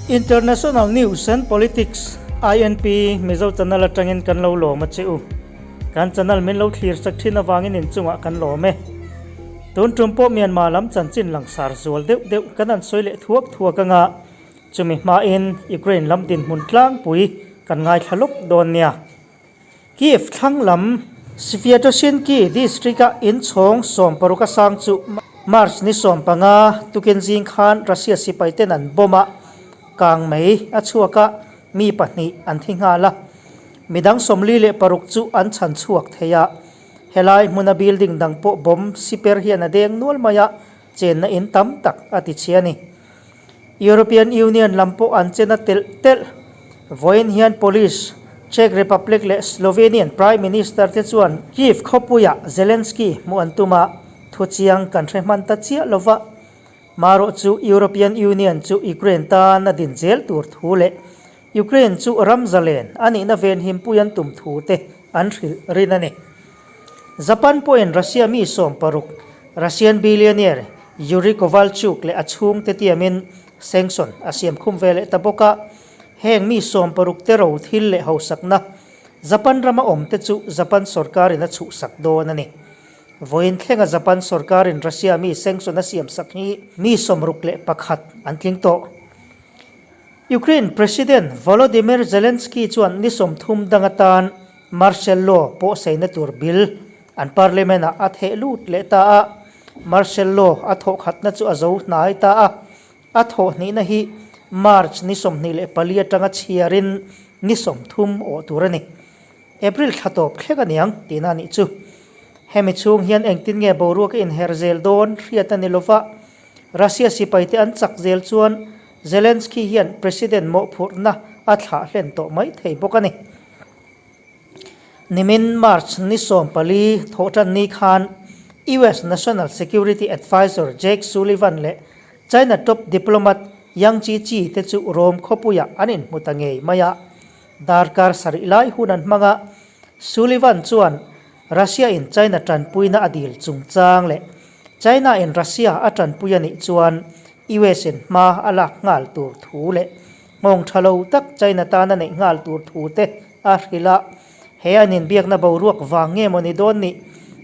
International News and Politics, INP, Mizo channel atangin kan lo lawm a che u. Kan channel min lo thlir sak thin avangin inchungah kan lawm e. Tun tum pawh Myanmar lam chanchin langsar zual deuh deuh kan han sawi leh thuak thuak anga chumi hmain Ukraine lam dinhmun tlangpui kan ngaithla lawk dawn nia. Kyiv thlang lam Sviatoshynky district-a inchhawng 16 a sang chu March ni 15 tukin zing khan Russia sipaiten an bomb a, kang mai a chhuak a, mi pahnih an thi nghal a. Midang 46 chu an chhan chhuak thei a. Helai hmuna building dang pawh bomb siper hian a deng nual mai a, chenna in tam tak a ti chhe a ni. European Union lam pawh an chen a telh telh. Vawiin hian Polish, Czech Republic leh Slovenian Prime Minister te chuan Kyiv khawpuiah Zelensky hmuh an tum a, thuchiang kan hre hman ta chiah lo va. Marawh chu European Union chu Ukraine tan a din zel tur thu leh Ukraine chu ram zalen a nihna venhimpui an tum thu te an hrilh rin a ni. Japan pawhin Russia mi 60, Russian billionaire Yuri Kovalchuk leh a chhungte tiamin sanction a siam khum ve leh ta bawk a. Heng mi 60 te ro thil leh hausakna Japan rama awmte chu Japan sorkarin a chhuhsak dawn a ni. Vawiin thlenga Japan sorkarin Russia mi sanction a siamsak hi mi 61 an tling tawh. Ukraine President Volodymyr Zelensky chuan ni 30 dang atan martial law pawh saina tur bill an parliament-ah a theh lut leh ta a. Martial law a thawh khatna chu a zo hnai ta a. A thawh hnihna hi March ni 24 atanga chhiarin ni 30 awh tur a ni. April thla tawp thlek a niang tihna a nih chu. Hemi chhung hian engtin nge boruak a inher zel dawn hriat a ni lova, Russia sipaite an chak zel chuan Zelensky hian President mawhphurhna a thlah hlen tawh mai thei bawk a ni. Nimin March ni 14 thawhtan ni khan US National Security Advisor Jake Sullivan leh China top diplomat Yang Jiechi te chu Rome khawpuiah an inhmu ta ngei mai a. Darkar sarih lai hun an hmang a, Sullivan chuan Russia in China tanpuina a dil chungchang leh China in Russia a tanpui a nih chuan US in hma a lak nghal tur thu leh nghawng tha lo tak China tan a neih nghal tur thu te a hrilh a. He an inbiakna boruak vang nge maw ni dawn nih?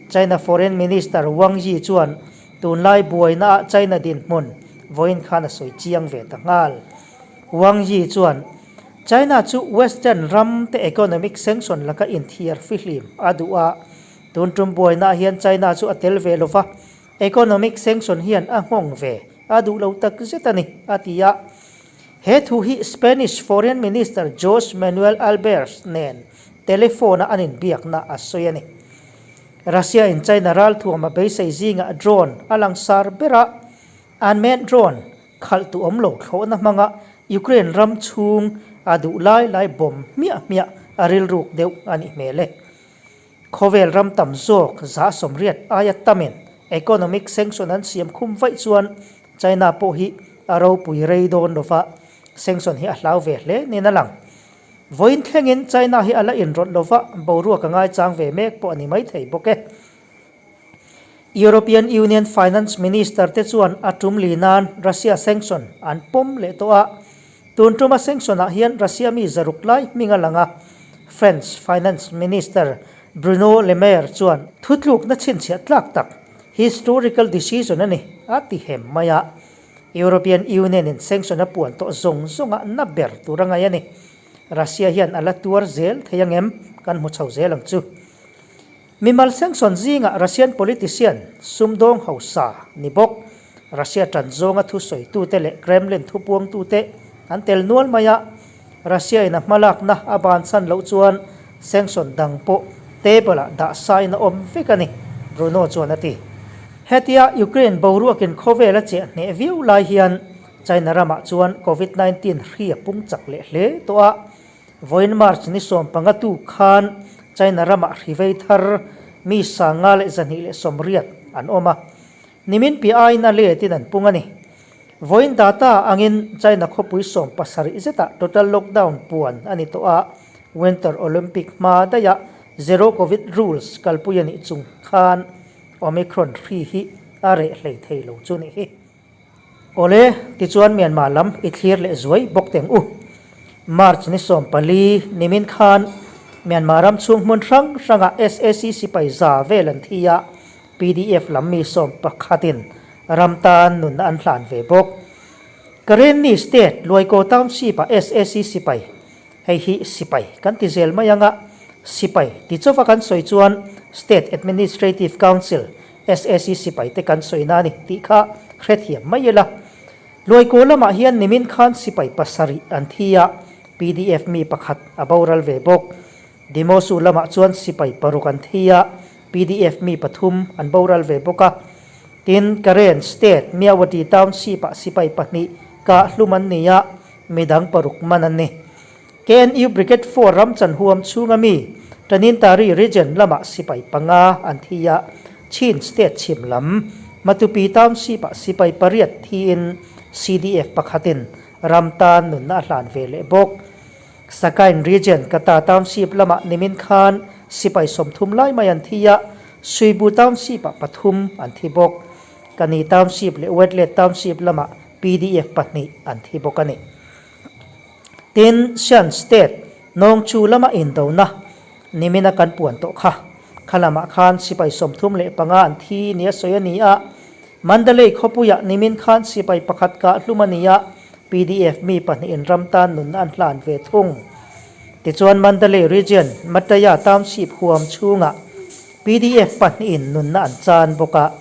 China Foreign Minister Wang Yi chuan tunlai buaina ah China dinhmun vawiin khan a sawi chiang ve ta nghal. Wang Yi chuan China chu Western ram te economic sanction laka inthiar fihlim a duh a, tun tum buainaah hian China chu a tel ve lo va, economic sanction hian a nghawng ve a duh lo tak zet a ni, a ti a. He thu hi Spanish Foreign Minister Jose Manuel Albares nen telephone-a an inbiakna a sawi a ni. Russia in China ralthuam a beisei zingah drone a langsar ber a, unmanned drone Khalh tu awm lo thlawhna hmanga Ukraine ram chhung a duh lai lai bawm hmiah hmiah a rilruk deuh a nih hmel e. Khawvel ram tam zawk 180 aia tamin economic sanction an siam khum vaih chuan China pawh hi a ropui rei dawn lova sanction hi a hlau ve hle niin a lang. Vawiin thlengin China hi a la inrawlh lova boruak a ngaichang ve mek pawh a ni maithei bawk e. European Union Finance Minister te chuan a tum li nan Russia sanction an pawm leh tawh a. Tun tuma sanction ah hian Russia mi 600 lai hming a lang a. French Finance Minister Bruno Le Maire chuan thutlukna chhinchhiah tlak tak, historical decision a ni, a ti hem mai a. European Union in sanction a puan tawh zawng zawngah na ber tur a ngaih a ni. Russia hian a la tuar zel thei angem kan hmu chho zel ang chu. Mimal sanction zingah Russian politician sumdawng hausa ni bawk, Russia tan zawnga thusawitute leh Kremlin thupuangtute an tel nual mai a, Russia in a hmalakna a bansan loh chuan sanction dang pawh table-ah dah sain a awm vek a ni, Bruno chuan a ti. Hetia Ukraine boruakin khawvel a chiah hneh viau lai hian China ramah chuan Covid 19 hri a pung chak leh hle tawh a, Vawiin March ni 15 tu khan China ramah hri vei thar mi 5,280 an awm a, nimin piah aiin a letin an pung a ni. Vawiin data angin China khawpui 70 zetah total lockdown puan a ni tawh a, Winter Olympic hma daihah zero covid rules kalpui a nih chung khan Omicron hri hi a reh hlei thei lo chu nih hi. Awle, tichuan Myanmar lam i thlir leh zuai bawk teng u. March ni 14 nimin khan Myanmar ram chhung hmun hrang hrangah sac sipai za vel an thi a, PDF lam mi sawmpakhatin ram tan nunna an hlan ve bawk. Karenni State Luaikaw Township-ah sac sipai, hei hi sipai kan ti zel mai anga, sipai ti chauva kan sawi chuan State Administrative Council, sac sipai te kan sawi na a ni tih kha hrethiam mai ila. Luaikaw lamah hian nimin khan sipai pasarih an thi a, PDF mi pakhat a boral ve bawk. Dimosu lamah chuan sipai paruk an thi a, PDF mi pathum an boral ve bawk a. Tin, Karen State, Myawaddy Township-ah sipai pahnih kah hlum an ni a, midang paruk man an ni. KNU Brigade Four ram chanhuam chhunga mi Tanintari Region lamah sipai panga an thi a, Chin State chhim lam Matupi Township-ah sipai pariat thiin CDF pakhatin ram tan nunna a hlan ve leh bawk. Sakain Region Kata Township lamah nimin khan sipai 30 lai mai an thi a, Suibu Township-ah pathum an thi bawk. Kani Township leh Wetlet Township lamah PDF pahnih an thi bawk a ni. Tin, Shan State Nawngchu lama indona nimina kan puan tawh kha. Kha lamah khan sipai 35 an thi nia sawi a ni a, Mandalay khawpuiah nimin khan sipai pakhat kah hlum a ni a, PDF mi pahnihin ram tan nunna an hlan ve thung. Tichuan Mandalay Region, Mataya Township huam chhungah PDF pahnihin nunna an chan bawk a.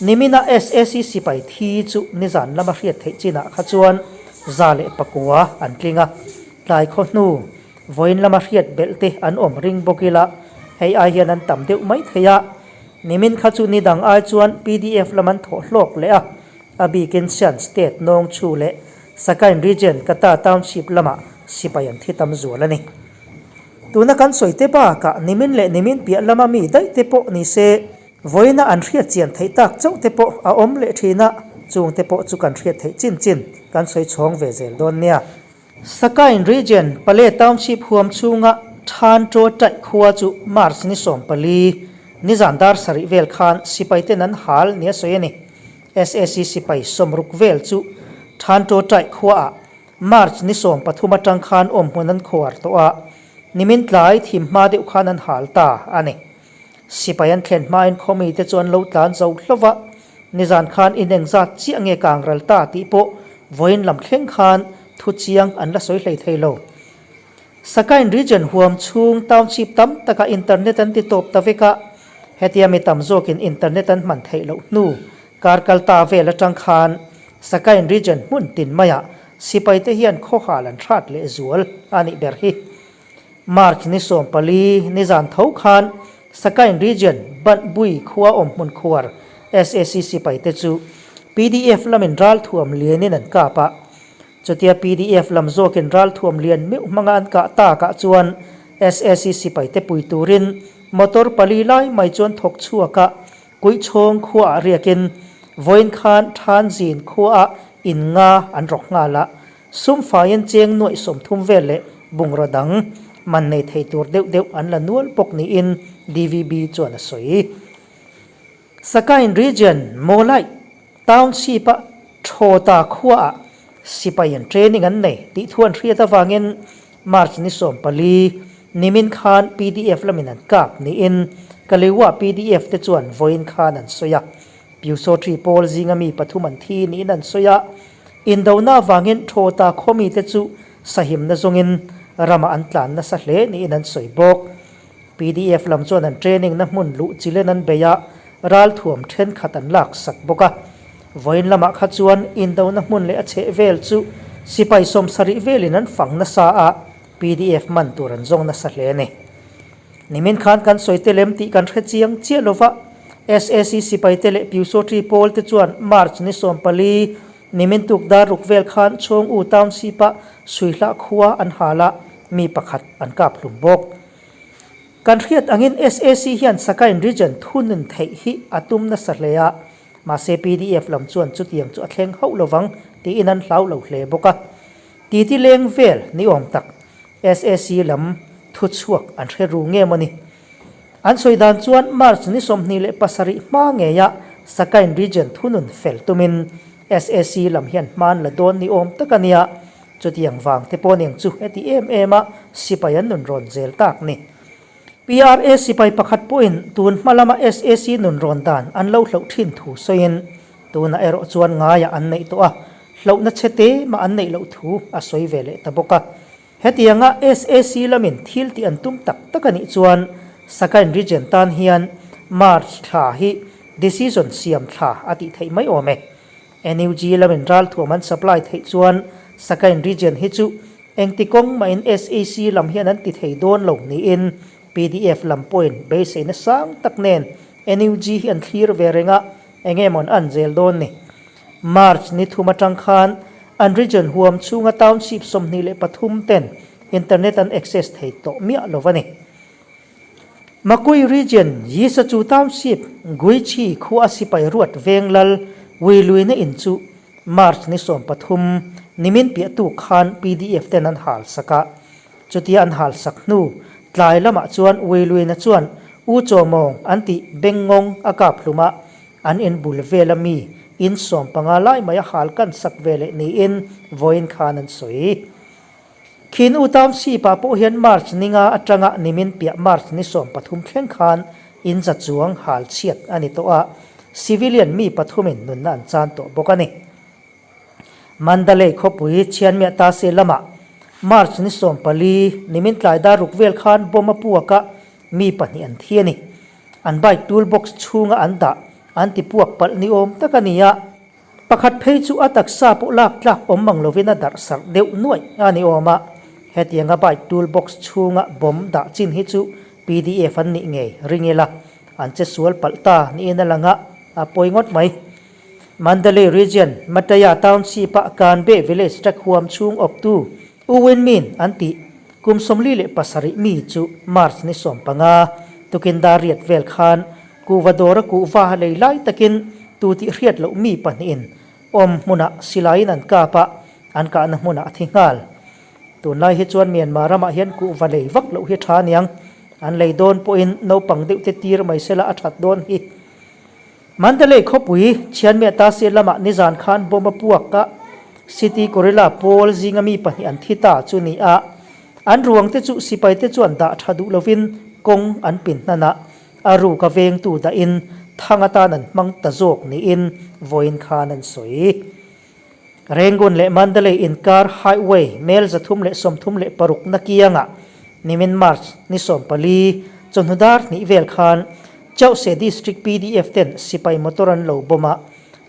Nimina sac sipai thi chu nizan lama hriat theih chinah kha chuan 109 an tling a. Tlai khaw hnu, vawiin lama hriat belh te an awm ring bawk ila, hei ai hian an tam deuh mai thei a. Nimin kha chu nidang ai chuan PDF lam an thawh hlawk leh a. A bikin Shan State nawng chu leh Sakain Region Kata Township lamah sipai an thi tam zual a ni. Tuna kan sawi te bakah nimin leh nimin piah lama mi daih te pawh ni se, vawiina an hriat chian theih tak chauh te pawh a awm leh thin a, chung te pawh chu kan hriat theih chin chin kan sawi chhawng ve zel dawn nia. Sakain Region Pale Township huam chhunga Than Chaw Taih khua chu March ni 14, nizan dar sarih vel khan sipaiten an hal nia sawi a ni. Sac sipai 60 vel chu Than Chaw Taih khuaah March ni 13 atang khan awm hmun an khuar tawh a, nimin tlai thim hma deuh khan an hal ta a ni. Sipai an thlen hmain khawmite chu an lo tlan zo hlauh a, nizan khan in engzat chiah nge kang ral ta tih pawh vawiin lam thleng khan thu chiang an la sawi hlei thei lo. Sakain Region huam chhung township tam takah internet an ti tawp ta vek a, hetia mi tam zawkin internet an hman theih loh hnu kar kal ta vel atang khan Sakain Region hmun tin maiah sipaite hian khawhal an hrat leh zual a nih ber hi. March ni 14 nizan tho khan Sakain Region Banhbui khua awm hmun khuar sac sipaite chu PDF lamin ralthuam lianin an kap a. Chutia PDF lam zawkin ralthuam lian meuh hmanga an kah takah chuan sac sipaite pui turin motor pali lai mai chuan thawk chhuak a, Kuihchhawng khuaah riakin vawiin khan Thanzin khuaah in nga an rawk nghal a, sum faiin cheng nuaih 30 vel leh bungraw dang man nei thei tur deuh deuh an la nual bawk niin DVB chuan a sawi. Sakain Region Mawlaih Township-a Thawta khuaah sipai an training an nei tih thu an hriat avangin March ni 14 nimin khan PDF lamin an kap niin Kalewa PDF te chuan vawiin khan an sawi a. Pyusawtri pawl zinga mi pathum an thi niin an sawi a. Indona avangin Thawta khaw mite chu sahimna zawngin ramah an tlan nasa hle niin an sawi bawk. PDF lam chuan an training na hmun luh chilen an bei a, ralthuam thenkhat an lak sak bawk a. Vawiin lamah kha chuan indona hmun leh a chheh vel chu sipai 70 velin an fang nasa a, PDF man tur an zawng nasa hle a ni. Nimin khan kan sawi te lem tih kan hre chiang chiah lova, sac sipai te leh Pyusawtri pawl te chuan March ni 14 nimin tuk dar ruk vel khan Chhawng U Township-ah Suihlah khua an hal a, mi pakhat an kap hlum bawk. Kan hriat angin sac hian Sakain Region thunun theih hi a tum nasa hle a, mahse PDF lam chuan chutiang chu a thleng hauh lovang tiin an hlau lo hle bawk a. Titi leng vel ni awm tak sac lam thu chhuak an hre ru nge maw ni? An sawi dan chuan March ni 27 hma ngeia Sakain Region thunun fel tumin. SAC lam hian hman la dawn ni awm tak a nia. Chutiang vang te pawh aniang chu heti em em a sipai an nun rawn zel tak ni. PRA sipai pakhat pawhin tun hma lama SAC nun rawn dan an lo hloh thin thu sawiin tunah erawh chuan ngaiah an neih tawh a, hlohna chhe te mah an neih loh thu a sawi ve leh ta bawk a. Hetianga SAC lamin thil tih an tum tak tak a nih chuan Sakain Region tan hian March thla hi decision siam thla a tih theih mai awm e. NUG lamin ralthuam an supply theih chuan Sakain Region hi chu engti kawng mahin SAC lam hian an ti thei dawn lo niin pdf lam pawhin beiseina sang tak nen NUG hi an thlir ve reng a, eng emaw an an zel dawn ni. March ni thum atang khan an region huam chhunga township 23 ten internet an access thei tawh miah lo a ni. Makui Region, Yisachu Township, Guichi khua sipai ruat veng lal Wiluina in chu March ni 13 nimin piahtu khan pdf ten an hal sak a. Chutia an hal sak hnu tlai lamah chuan Wiluina chuan U Chaw Mawng an tih Bengngawng a kap hlum a, an in bul vela mi in 15 lai mai a hal kan sak ve leh niin vawiin khan an sawi. Khin U Township ah pawh hian March ni nga atanga nimin piah March ni 13 thleng khan in za chuang hal chhiat a ni tawh a, civilian mi pathumin nunna an chan tawh bawk a ni. Mandalay khawpui Chianmiah Tase lamah March ni 14 nimin tlai dar ruk vel khan bomb a puak a, mi pahnih an thi a ni. An bike tool box chhunga an dah an ti puak palh ni awm tak a ni a. Pakhat phei chu a taksa pawh lak tlak awm mang lovin a darh sarh deuh nuaih a ni awm a, hetianga bike tool box chhunga bomb dah chin hi chu pdf an nih ngei ring ila an che sual palh ta niin a lang a, a pawi ngawt mai. Mandalay Region, Mataya Township-a Kanbe Village track huam chhung awptu U Win Min an tih kum 47 mi chu March ni 15 tukin dar riat vel khan Kuhva dawra kuhva lei lai takin tu tih hriat loh mi pahnihin awm hmunah silaiin an kap a, an kahna hmunah a thi nghal. Tunlai hi chuan Myanmar ramah hian kuhva lei vak loh hi tha aniang, an lei dawn pawhin naupang deuh te tir mai sela a that dawn hi. Mandalay khawpui Chianmiah Tasi lamah nizan khan bomb a puak a, City Gorilla pawl zinga mi pahnih an thi ta chu ni a, an ruang te chu sipai te chuan dah tha duh lovin kawng an pin hnan a, A ruk a vengtu dahin thang atan an hmang ta zawk niin vawiin khan an sawi. Rangoon leh Mandalay inkar highway mel 336 na kiangah nimin March ni 14 chawhnu dar hnih vel khan Chauhse District pdf ten sipai motor an lo bomb a,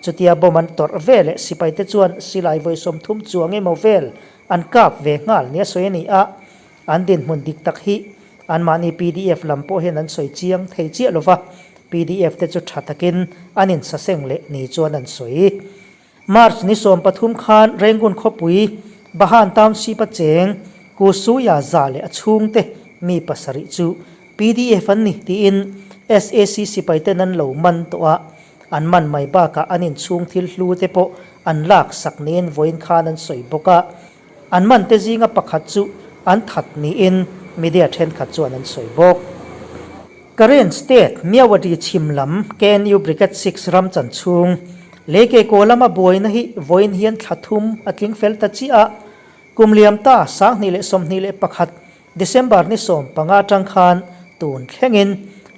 chutia bomb an tawrh ve leh sipai te chuan silai vawi 30 chuang emaw vel an kap ve nghal nia sawi a ni a. An dinhmun dik tak hi anmahni pdf lam pawh hian an sawi chiang thei chiah lo va, pdf te chu tha takin an insaseng leh ni chuan an sawi. March ni 13 khan Rangoon khawpui Bahan Township a cheng Kusuya za leh a chhungte mi pasarih chu pdf an ni tiin SAC sipai ten an lo man tawh a, an man mai bakah an inchhung thil hlu te pawh an lak sak niin vawiin khan an sawi bawk a. An man te zinga pakhat chu an that niin media thenkhat chuan an sawi bawk. Karen State Myawaddy chhim lam KNU Brigade Six ram chan chhung Leke kaw lama buaina hi vawiin hian thla thum a tling fel ta chiah a, kum liam ta 2021 December ni 15 atang khan tun thlengin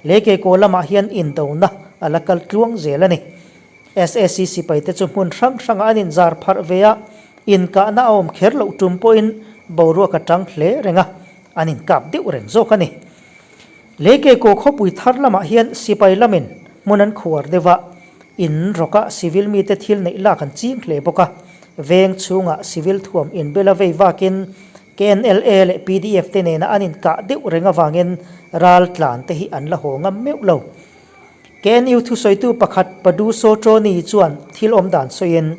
Leke kaw lamah hian indona a la kal tluang zel a ni. SAC sipai te chu hmun hrang hrangah an inzar pharh ve a, inkahna a awm kher loh tum pawhin boruak a tang hle reng a, an inkap deuh reng zawk a ni. Leikeikaw khawpui thar lamah hian sipai lamin hmun an khuar deuh a, in rawkah civil mite thil neih lak an ching hle bawk a, veng chhungah civil thuam inbela vei vakin KNLA leh pdf te nena an inkah deuh reng avangin ral tlan te hi an la haw ngam meuh lo. KNU thusawitu pakhat Padu Sotroni chuan thil awm dan sawiin,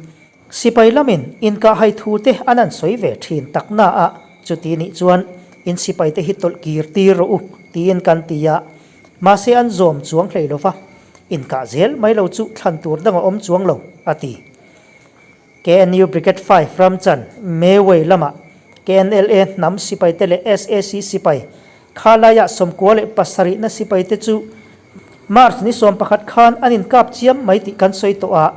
Sipai lamin inkahhai thu te an an sawi ve thin tak na a, chuti nih chuan in sipai te hi tawlh kir tir rawh u tiin kan ti a, mahse an zawm chuang hlei lo va, inkah zel mai lo chu thlan tur dang a awm chuang lo, a ti. KNU Brigade Five Ramchan, Mewei lamah KNLA hnam sipai te leh SAC sipai Khalaiah 97 na sipai te chu March ni 11 khan an inkap chiam mai tih kan sawi tawh a.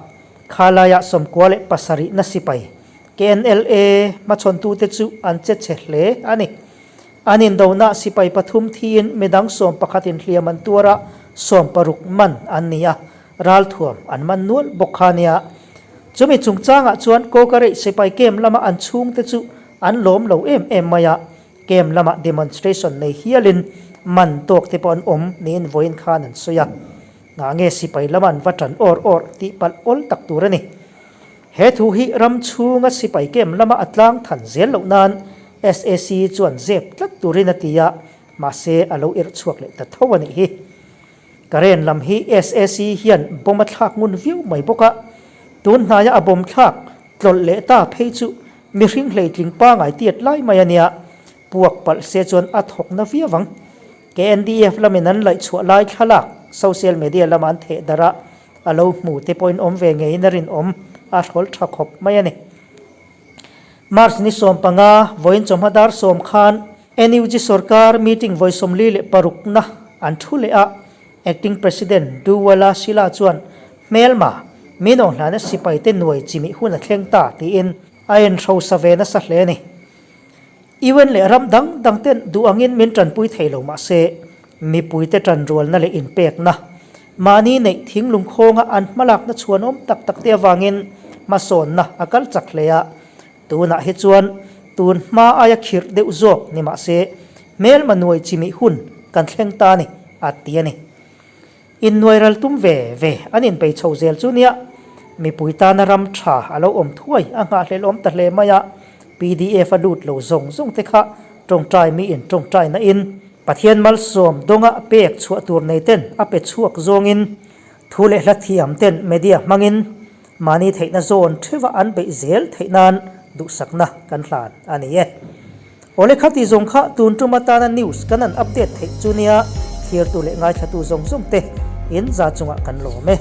Khalaiah 97 na sipai KNLA hmachhawntute chu an che chhe hle a ni. An indona sipai pathum thiin midang sawmpakhat inhliam an tuar a, sawmparuk man an ni a, ralthuam an man nual bawk kha a nia. Chumi chungchangah chuan Kawkareih sipai camp lama an chhungte chu an lawm lo em em mai a, camp lamah demonstration nei hialin man tawk te pawh an awm niin vawiin khan an sawi a. Ngah nge sipai lama an va tan awr awr tih palh awl tak tur a ni. He thu hi ram chhunga sipai camp lama a tlang than zel loh nan SAC chuan zep tlat turin a ti a, mahse a lo irh chhuak leh ta tho a nih hi. Karen lam hi SAC hian bomb a thlak ngun viau mai bawk a, tun hnaia a bomb thlak tlawlh leh ta phei chu mihring hleitling pangai tiat lai mai a nia, puak palh se chuan a thawk na viau ang. KNDF lamin an laih chhuah lai thlalak social media lama an theh darh a, a lo hmu te pawhin awm ve ngeiin a rinawm a hrawl tha khawp mai a ni. March ni 15, vawiin chawhma dar sawm khan NUG sorkar meeting vawi 46 na an thu leh a, Acting President Duwala Shila chuan hmelma min awnghlana sipaite nuai chimih hun a thleng ta tiin a enhrosa ve nasa hle a ni. UN leh ram dang dang ten duh angin min tanpui thei lo mah se, mipuite tanrualna leh inpekna, mahni neih thinglung khawnga an hmalakna chhuanawm tak tak te avangin hmasawnna a kal chak hle a. Tunah hi chuan tun hma aia khirh deuh zawk ni mah se, hmelma nuai chimih hun kan thleng ta a ni, a ti a ni. Innuai ral tum ve ve an inpei chho zel chu nia, mipui tana ram tha a lo awm thuai a nghahhlelh awm ta hle mai a, pdf a lut lo zawng zawng te kha tawngtai miin tawngtai na in, Pathian malsawm dawnga pek chhuah tur nei ten a pe chhuak zawngin, thu leh hla thiam ten media hmangin mahni theihna zawn theuha an beih zel theih nan duhsakna kan hlan a ni e. Awle khati zawng kha tun tum atana news kan han update theih chu nia, thirtu leh ngaithlatu zawng zawng te in za chungah kan lawm e.